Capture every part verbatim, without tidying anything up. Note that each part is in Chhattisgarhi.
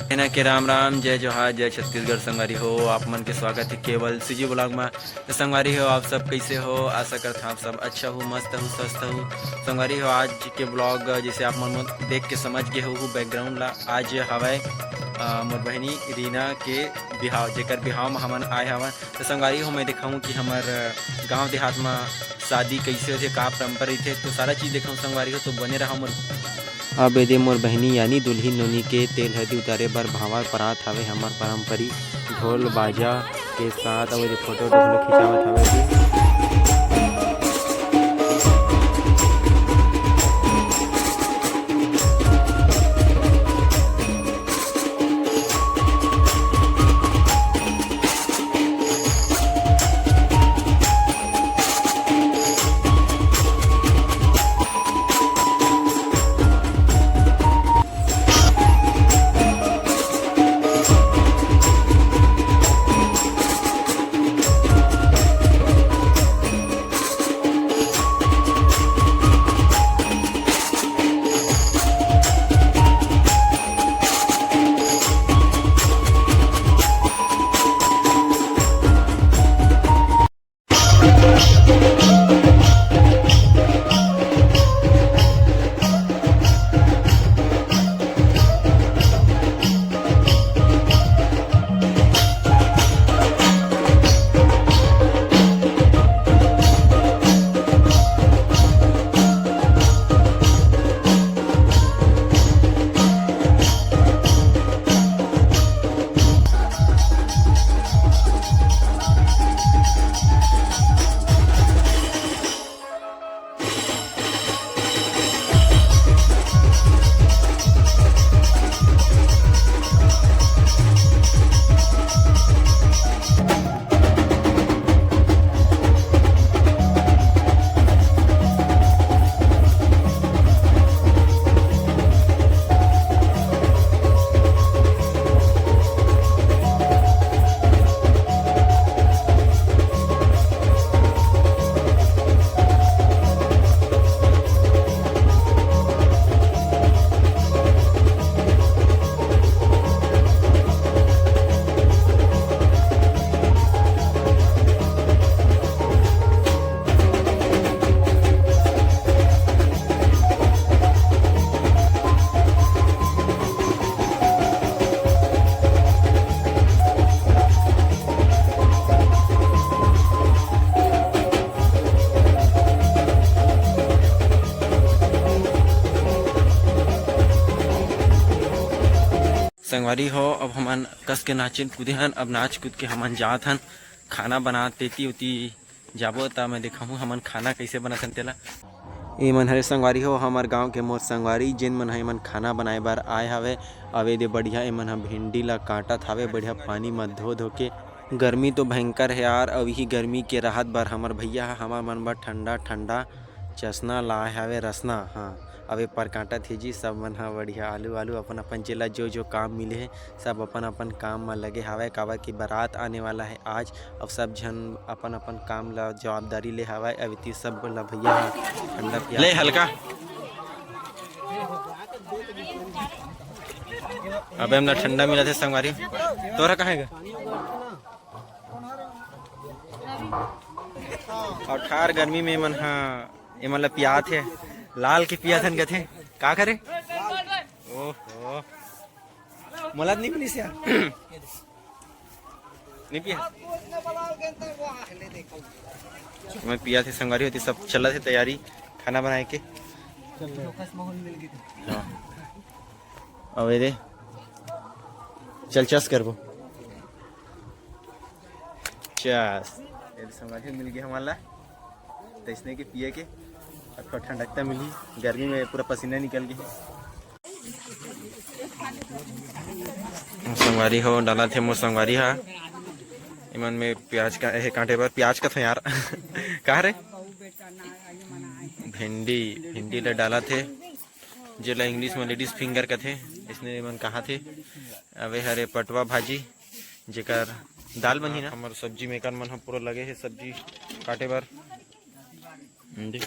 सेना के राम राम, जय जोहार, जय छत्तीसगढ़। संगवारी हो, आप मन के स्वागत हे केवल CG vlog में। तो संगवारी हो, आप सब कैसे हो? आशा करत हँव आप सब अच्छा हो, मस्त हो, स्वस्थ हो। संगवारी हो, आज के vlog जैसे आप मन देख के समझ गे हो background ला, आज हवय, अ, मोर बहिनी रीना के बिहाव, जेकर बिहाव में हमन आए हवन। तो संगवारी हो, मैं देखाऊँ कि हमर गाँव देहात में शादी कैसे होथे, का परंपरा रहिथे, तो सारा चीज देखाऊँ संगवारी हो, तो बने रहा मोर। अब एदे मोर बहिनी यानी दुल्हिन नोनी के तेल हरदी उतारे बर भांवर परात हवे हमर परंपरी ढोल बाजा के साथ, अउ एदे फोटो वोटो घलो खिंचावत हवे जी। संगवारी हो, अब हमन कस के नाचिन कूदे हन। अब नाच कूद के हमन जात हन खाना बनात, तेती उती जाबो, त मैं देखाहूँ हमन खाना कैसे बनाथन तेला। ए मन हरे संगवारी हो, हमर गांव के मोर संगवारी, जेन मन ह एमन खाना बनाए बर आए हावे। अवे दे बढ़िया एमन ह भिंडी ला काटत हावे, बढ़िया पानी म धो धो के। गर्मी तो भयंकर हे यार, अउ इही गर्मी के राहत बर हमर भैया ह हमर मन बर ठंडा ठंडा चसना लाए हावे, रसना। हाँ, अवे पर काटत हे जी, सब मन ह बढ़िया आलू आलू अपन अपन जेला जो जो काम मिले हे, सब अपन अपन काम म लगे हावय, काबर कि बारात आने वाला हे आज। अब सब झन अपन अपन काम ला जवाबदारी ले हावय। अब इति सब ला भैया ह ठंडा पिया ले हल्का। अबे हमला ठंडा मिलत हे संगवारी। तोरा कहाँ हे गा? अउ ठार गर्मी में एमन ह, एमन ला पियात हे, लाल के पियाथन कथे। का करे? ओहो। मोला तो नहीं मिलिस यार। नहीं पिया। मैं पिया थे संगवारी होती, सब चला थे तैयारी खाना बनाए के। हाँ। अबे रे, चल चस करबो। चस। ये संगवारी मिल गया हमारा, तैसने के पिए के, अब थोड़ा ठंडकता मिली, गर्मी में पूरा पसीना निकल गया। संगवारी हो, डाला थे मोर संगवारी हा। एमन में प्याज का, हे काटे बर प्याज का था यार। कहा रे? भिंडी, भिंडी ला डाला थे, जेला English में ladies finger कथे, इसने एमन कहा थे। अबे हरे पटवा भाजी, जेकर दाल बनही ना। हमर सब्जी maker मन ह पूरा लगे हे सब्जी काटे बर। भिंडी।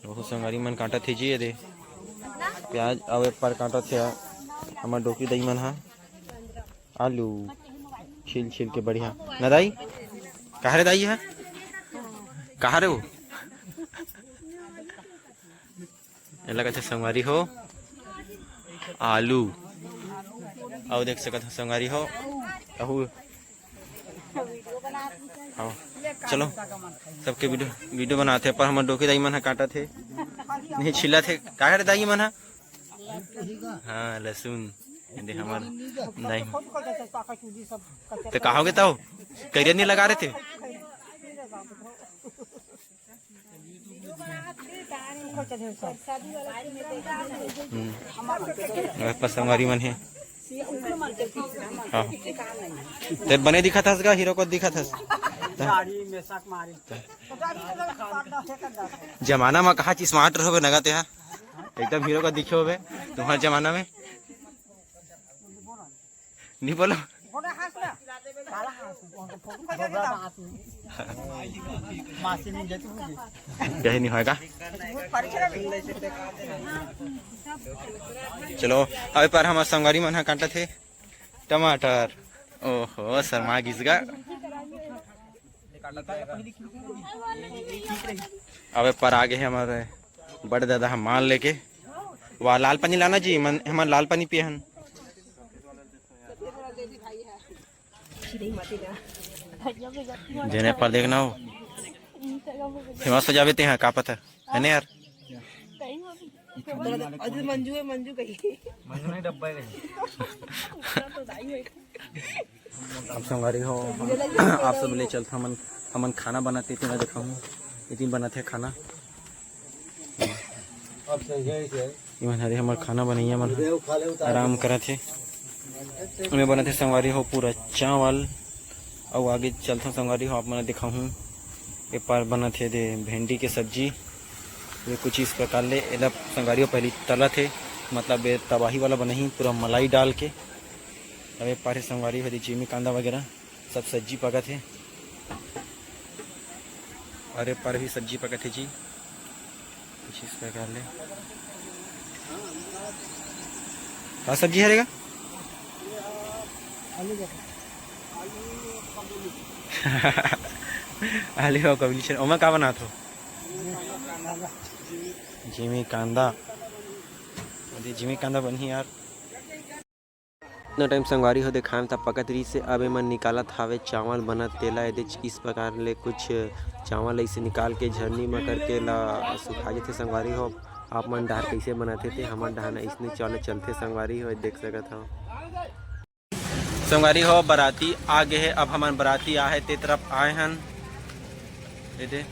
ओहू संगवारी मन काटत हे जी, ये दे। प्याज अउ एप्पल काटत हे। हमर डोकी दाई मन ह आलू छील छील के बढ़िया। ना दाई, कहाँ रे दाई ह? कहाँ रे वो? एला कथे संगवारी हो आलू। अउ देख सकत हो संगवारी हो, अहू हाँ, चलो, सबके वीडियो, वीडियो बनाते हैं, पर हमर डोकी दाई मन ह काटत हे, नहीं छिलत हे। का करे दाई मन ह? हाँ, लहसुन। ये दे हमर दाई मन। तो कहोगे तो करिया नहीं लगा रहे थे। हम्म। अरे, पर संगवारी मन हे। हाँ। ते बने दिखत हस गा, हीरो को दिखत हस। जमाना में कहा चीज स्मार्ट रहोगे नगा ते हा। एकदम हीरो को दिखे होबे तुम्हारे जमाना में। नहीं बोलो। यही नहीं होएगा। चलो, अबे पर हमर संगवारी मन ह काटत हे टमाटर। ओहो, शर्मा गिस गा। अबे पर आगे हे हमर बड़े दादा ह माल लेके। वाह, लाल पानी लाना जी, मन, हमन लाल पानी पिए हन। जेने पर देखना हो, फेमस हो जाबे ते ह, का पता, है ना यार? अरे मंजू है, मंजू कही। मंजू नहीं, डब्बा है कहीं। अब संगवारी हो, हम, आप सब ले चलत हमन, हमन खाना बनाते तेला दिखाहूँ। इतनी बनत है खाना। अब सही है, सही है। इमन हरे हमर खाना बनैया मन ह। खा ले उतार आराम के। करत हे। एमे बनत हे संगवारी हो पूरा चावल। अउ आगे चलथन संगवारी हो, आप मन ल दिखाहूँ। ए पार बनत हे दे भेंडी के सब्जी। ये कुछ इस प्रकार ले एला संगवारी हो पहली तलत हे, मतलब ये तबाही वाला बनही पूरा मलाई डाल के। अब ए पार हे संगवारी हो दे जिमी कांदा वगैरह सब सब्जी पकत हे। अरे पर भी सब्जी पकत हे जी, कुछ इस प्रकार ले। का सब्जी हरे गा? आलू अउ कबली छन। ओमा का बनात हो? जिमी कांदा। अरे जिमी कांदा बनही यार। इतना टाइम संगवारी हो देखाएम त पकत रहिस हे। अब एमन निकालत हावे चावल बनत तेला। एदे इस प्रकार ले कुछ चावल ऐसे निकाल के झरनी म करके ला सुखा जथे संगवारी हो। आप मन डहार कैसे बनत हे ते हमन डहार अइसने चावल चलथे संगवारी हो, देख सकत हव। संगवारी हो, बराती आ गे हे। अब हमन बराती आ हे ते तरफ आए हन। एदे।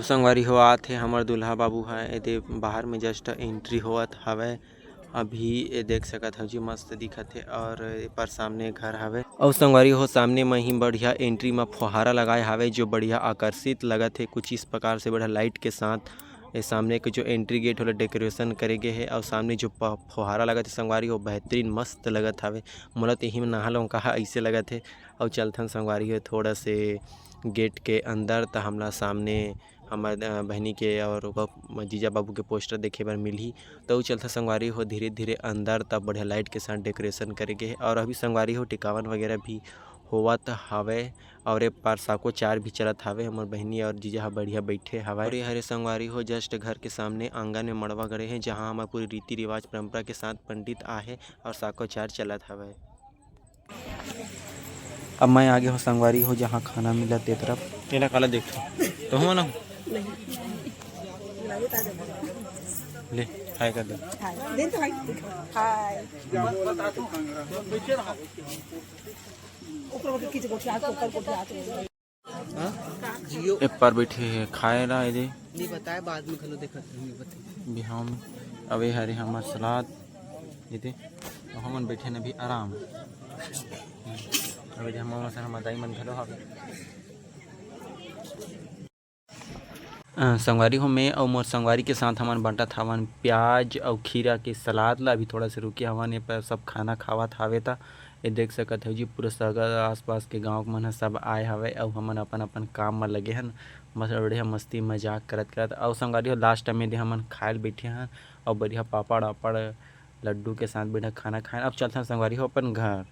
संगवारी हो, आत हे हमर दूल्हा बाबू ह, एदे बाहर में just entry होवत हवय। अभी ये देख सकत हव जी, मस्त दिखत हे। और ए पर सामने घर हवे। और संगवारी हो, सामने म ही बढ़िया entry म फुहारा लगाए हवे, जो बढ़िया आकर्षित लगत हे। कुछ इस प्रकार से बढ़िया light के साथ ये सामने के जो entry gate होला, decoration करे गे हे। और सामने जो प-, फुहारा लगत हे संगवारी हो, बेहतरीन मस्त लगत हवे। मोला तो यही में नहा लौं कहा ऐसे लगत हे। और चलथन संगवारी हो थोड़ा से gate के अंदर, त हमला सामने हमर, अ, बहिनी के और ओकर जीजा बाबू के poster देखे बर मिलही। त उ चलथे संगवारी हो धीरे-धीरे अंदर, तब बढ़िया light के साथ decoration करे गे हे। और अभी संगवारी हो टिकावन वगैरह भी होवत हावय। और ए पार साको चार भी चलत हावय। हमर बहिनी और जीजा ह बढ़िया बैठे हावय। और ये हरे संगवारी हो just घर के सामने आंगन में मड़वा गड़े हे, जहां हमर पूरी रीति रिवाज परंपरा के साथ पंडित आहे और साको चार चलत हावय। अब मैं आगे हो संगवारी हो, जहाँ खाना मिलत ते तरफ। एला काला देखथो? तो हो ना? ले, हाय कर दे। हाय। दे तो हाय। हाय। ऊपर ऊपर खींच, गोठिया के ऊपर, गोठिया के। हाँ? जियो। ए पार बैठे हे, खाए ला एदे। नहीं बताए, बाद में घलो देखत रहेंगे, बताइए। बिहाव में। अबे हरे हमर सलाद, एदे। अउ हमन बैठे न अभी आराम। अबे हमन से हमर दाई मन घलो हवे। अ, संगवारी हो, मैं अउ मोर संगवारी के साथ हमन बांटत हवन प्याज अउ खीरा के सलाद ला। अभी थोड़ा से रुके हवन, ए पर सब खाना खावत हावे ता। ये देख सकत हव जी, पूरा सगा आसपास के गांव के मन ह सब आए हवय, अउ हमन अपन-अपन काम म लगे हन। मस्त बढ़िया मस्ती मजाक करत-करत, अउ संगवारी हो, last में दे हमन खाए ल बैठे हन, अउ बढ़िया पापड़-वापड़, लड्डू के साथ बढ़िया खाना खाएन। अब चलथन संगवारी हो अपन घर।